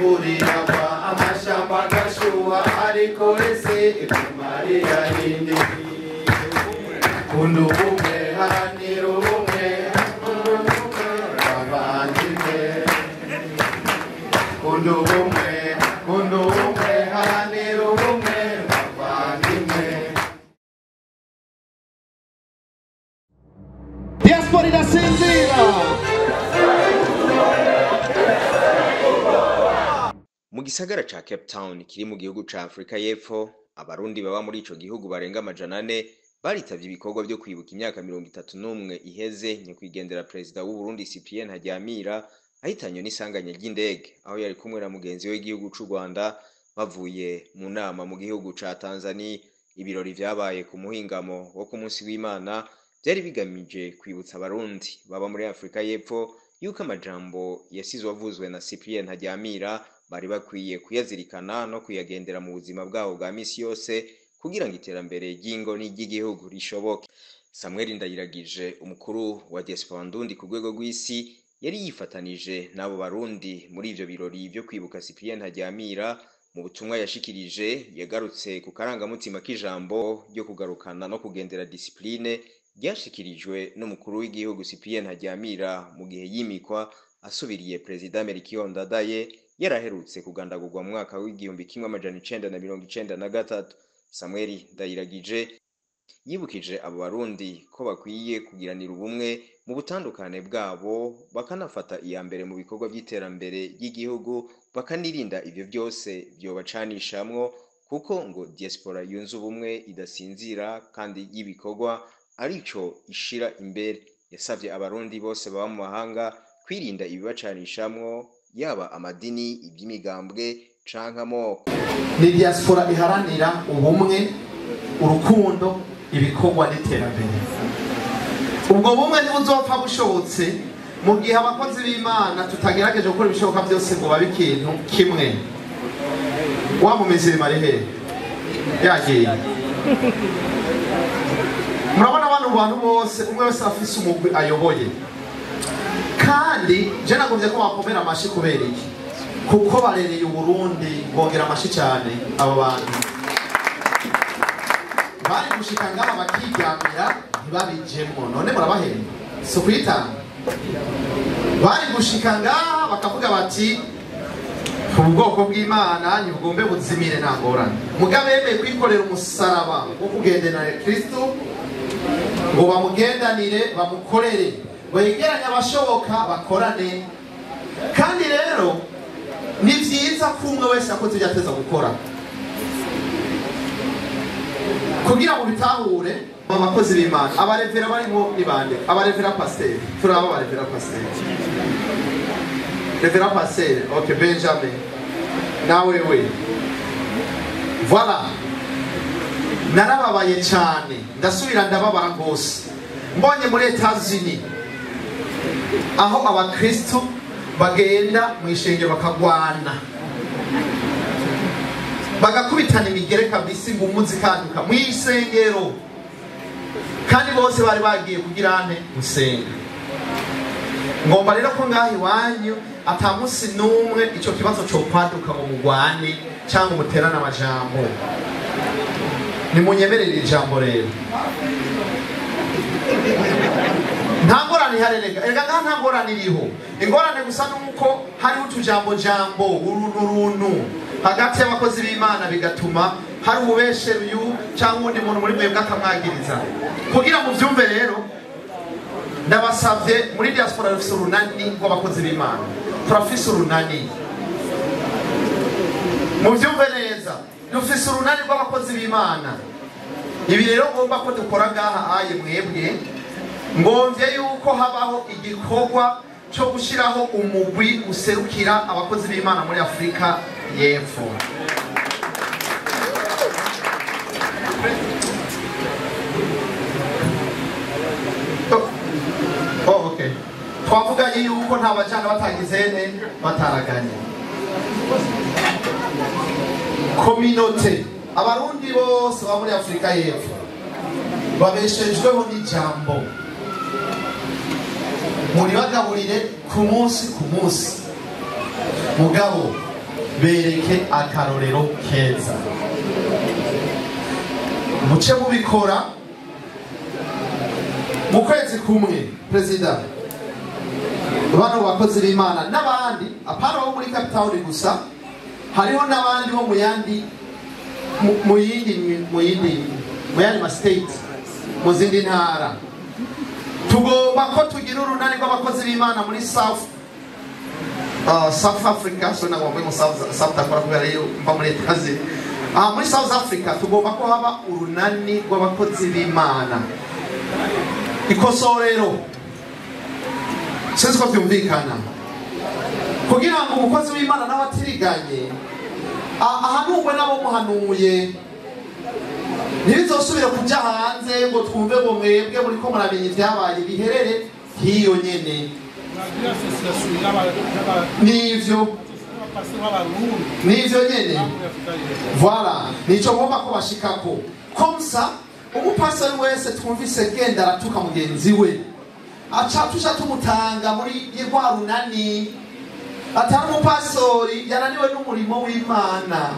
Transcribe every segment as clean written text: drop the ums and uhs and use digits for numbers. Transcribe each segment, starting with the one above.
Imvura iragwa amashamba agashuha ariko ese ikumariya ninde? Kunda ubumwe, haranira ubumwe, bavandimwe. Kunda ubumwe, kunda ubumwe, haranira ubumwe, bavandimwe. Diaspora irasinzira. Mu gisagara ca Cape Town kiri mu gihugu ca Afrika y'Epfo, abarundi baba muri ico gihugu barenga 400 baritavye ibikorwa vyo kwibuka imyaka 31 iheze nyakwigendera perezida w'u Burundi Cyprien Ntaryamira ahitanywe n'isanganya ry'indege, aho yari kumwe na mugenzi we w'igihugu c'u Rwanda bavuye mu nama mu gihugu ca Tanzania. Ibirori vyabaye ku muhingamo wo ku munsi w'Imana vyari bigamije kwibutsa abarundi baba muri Afrika y'Epfo yuko amajambo yasizwe avuzwe na Cyprien Ntaryamira bari bakwiye kuyazirikana no kuyagendera mu buzima bwabo bwa misi yose kugira ngo iterambere ry'ingo n'iry'igihugu rishoboke. Samuel Ndayiragije, umukuru wa Diaspora Ndundi ku rwego rw'isi, yari yifatanije n'abo barundi muri ivyo birori vyo kwibuka Cyprien Ntaryamira. Mu butumwa yashikirije yagarutse ku karangamutima k'ijambo ryo kugarukana no kugendera discipline ryashikirijwe n'umukuru w'igihugu Cyprien Ntaryamira mu gihe yimikwa asubiriye Perezida Melchior Ndadaye yaraherutse kugandagurwa mu mwaka w'1993. Samuel Ndayiragije yibukije abo barundi ko bakwiye kugiranira ubumwe mu butandukane bwabo, bakanafata iya mbere mu bikorwa by'iterambere ry'igihugu, bakanirinda ivyo byose vyobacanishamwo, kuko ngo diaspora yunze ubumwe idasinzira kandi y'ibikorwa arico ishira imbere. Yasavye abarundi bose baba mu mahanga kwirinda ibibacanishamwo, yaba amadini, iby'imigambwe canke amoko. Ni diaspora iharanira ubumwe, urukundo, ibikorwa n'iterambere. Ubwo bumwe ntibuzopfa bushobotse mu gihe abakozi b'Imana tutagerageje gukora ibishoboka byose ngo babe ikintu kimwe. Wa mumizirima ari hehe? Yagiye. Murabona bano bantu bose, umwe wese afise umugwi ayoboye. Kandi je nagombye ko bakomera amashi kubera iki? Kuko barereye Uburundi, bongera amashi cyane abo bantu. Bari gushika ngaha bakiryamira ntibabijemwo, none murabahemba si ukwitanga. Bari gushika ngaha bakavuga bati ubwoko bw'Imana ntibugombe buzimire, nta ngorane. Mugabe yemeye kwikorera umusaraba wo kugendanira Kristo ngo bamugendanire, bamukorere, begeranye abashoboka bakorane. Kandi rero ni vyiza ko umwe wese akoze ibyo ateza gukora kugira ngo bitahure. Abakozi b'Imana, abarevera barimo ni bande? Abarevera pasteur, turaba abarevera pasteur, revera pasteur, okay, Benjamin nawe we, voilà. Narababaye cyane, ndasubira ndababara rwose mbonye muri Etats-Unis aho abakristo bagenda mu ishengero bakagwana, bagakubitana imigere kabisa, ingumu zikaduka mu isengero, kandi bose bari bagiye kugira ane gusenga. Ngomba rero ko ngaha iwanyu ata munsi n'umwe ico kibazo co kwaduka ngo mugwane cyangwa muterane amajambo. Nimunyemerere ijambo rero. Nta ngorane ihari rega, erega ngaha nta ngorane iriho. Ingorane gusa nuko hariho utujambo jambo uruntu hagati y'abakozi b'Imana, bigatuma hari ububeshe uyu cyangwa uwundi muntu muri mwebwe akamwagiriza. Kugira ngo muvyumve rero, ndabasavye muri diaspora dufise urunani rw'abakozi b'Imana, turafise urunani, muvyumve neza, dufise urunani rw'abakozi b'Imana. Ibi rero ngomba ko dukora ngaha aye mwebwe, ngomvye yuko habaho igikorwa cyo gushiraho umugwi userukira abakozi b'Imana muri Afrika y'Epfo. Oh, okay. Twavuganye yuko nta bajana batagizene bataraganye. Communauté, abarundi bose ba muri Afrika y'Epfo babeshejweho n'ijambo. Muribagaburire ku munsi ku munsi. Mugabo Bereke akarorero keza, muce mubikora mu kwezi kumwe. Perezida, bano bakozi b'Imana n'abandi, apana bo muri Cape Town gusa, hariho n'abandi bo mu yandi mu yindi mu yindi mu yandi ma state, mu zindi ntara. Tugomba ko tugira urunani rw'abakozi b'Imana muri South Africa. So nagomba mu South Dakota kubera yo mva muri Etazi. Muri South Africa tugomba ko haba urunani rw'abakozi b'Imana. Ikosorero, sinzi ko byumvikana, kugira ngo umukozi w'Imana nawe atiriganye ahanurwe n'abo muhanuye, ntibizosubire kuja hanze ngo twumve ngo mwebwe muriko muramenya ibyabaye, biherere hiyo nyene. Nivyo nyene, voilà, nico ngomba ko bashikako. Comme ça umupastori wese twumvise genda aratuka mugenzi we, aca tuja tumutanga muri rwa runani, atari umupastori yananiwe n'umurimo w'Imana,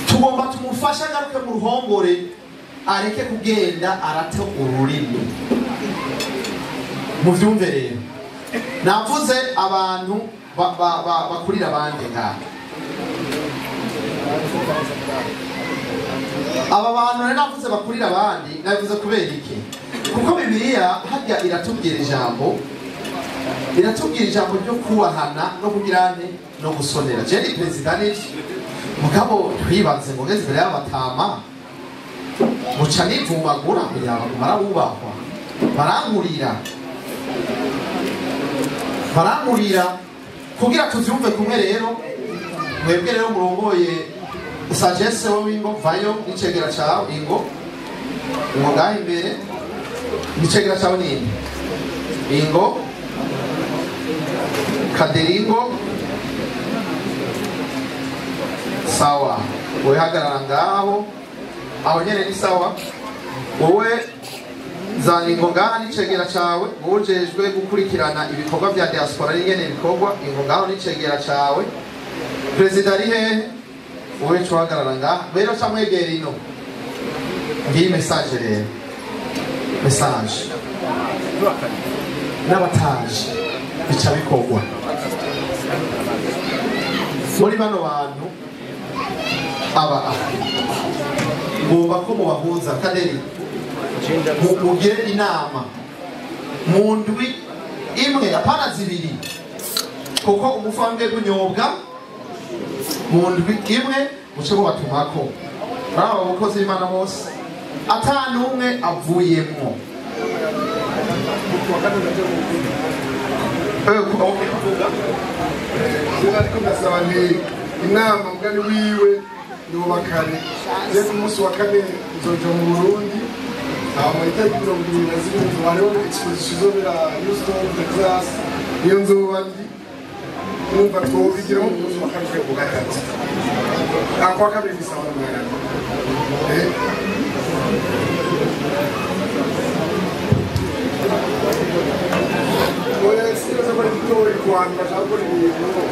tugomba tumufashe agaruke mu ruhongore, areke kugenda arate ururimi. Muvyumve rero, navuze abantu bakurira abandi ngaha. Aba bantu rero navuze bakurira abandi, navuze kubera iki? Kuko Bibiliya harya iratubwira ijambo, iratubwira ijambo ryo kubahana no kugira nte no gusonera. Je ni perezida n'ivyo, mugabo twibanze ngo ngeze imbere y'abatama muca nivumagura, barabubahwa, barankurira, barankurira. Kugira tuvyumve kumwe rero, mwebwe rero murongoye sagesse wo wingo vayo n'icegera cawe, ingo ingo ngaho imbere n'icegera cawe ninde, ingo kaderingo, sawa, wowe hagarara ngaho aho nyene ni sawa. Wowe zana ingo ngaha n'icegera cawe, wowe ujejwe gukurikirana ibikorwa vya diaspora n'ingene ibikorwa, ingo ngaho n'icegera cawe. Perezida ari hehe? Wowe co hagarara ngaha rero, ca mwegera ino. Ngiyi message rero, message n'abataje bica bikorwa muri bano bantu aba ngomba ko mubahuza. Kaderi, mugire inama mu ndwi imwe, apana zibiri, kuko umufambwe gunyobwa mu ndwi imwe muce mubatumako muri aba bakozi b'Imana bose, ata n'umwe avuyemwo. Ariko ndasaba nti inama mugani wiwe yoba kare. Je ku munsi wa kane nzoja mu Burundi, mu itariki 27 hariho exposition izobera Houston, Texas, niyo nzoba ndi. Numva twobigiramo ku munsi wa kane ku gatatu, kwa kabiri ni sawa n'umwana. Oya, sinibaza ko ari gitoyi ku bantu bashaka gukora ibintu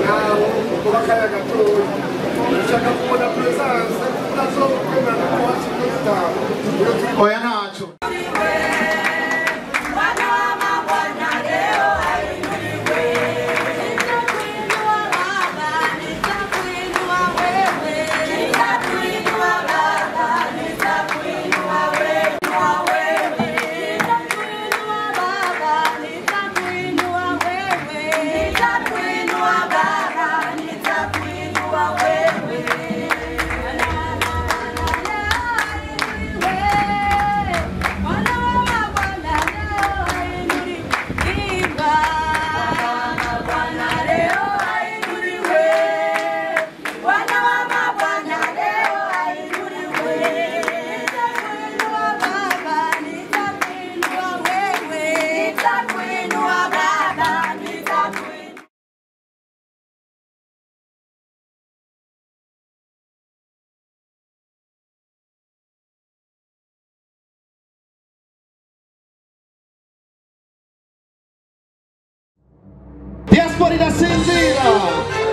naho kuba akanya gatoyi ushaka kubona presence utazokwemera no kuwaca iminota. Oya, ntaco. Diaspora irasinzira.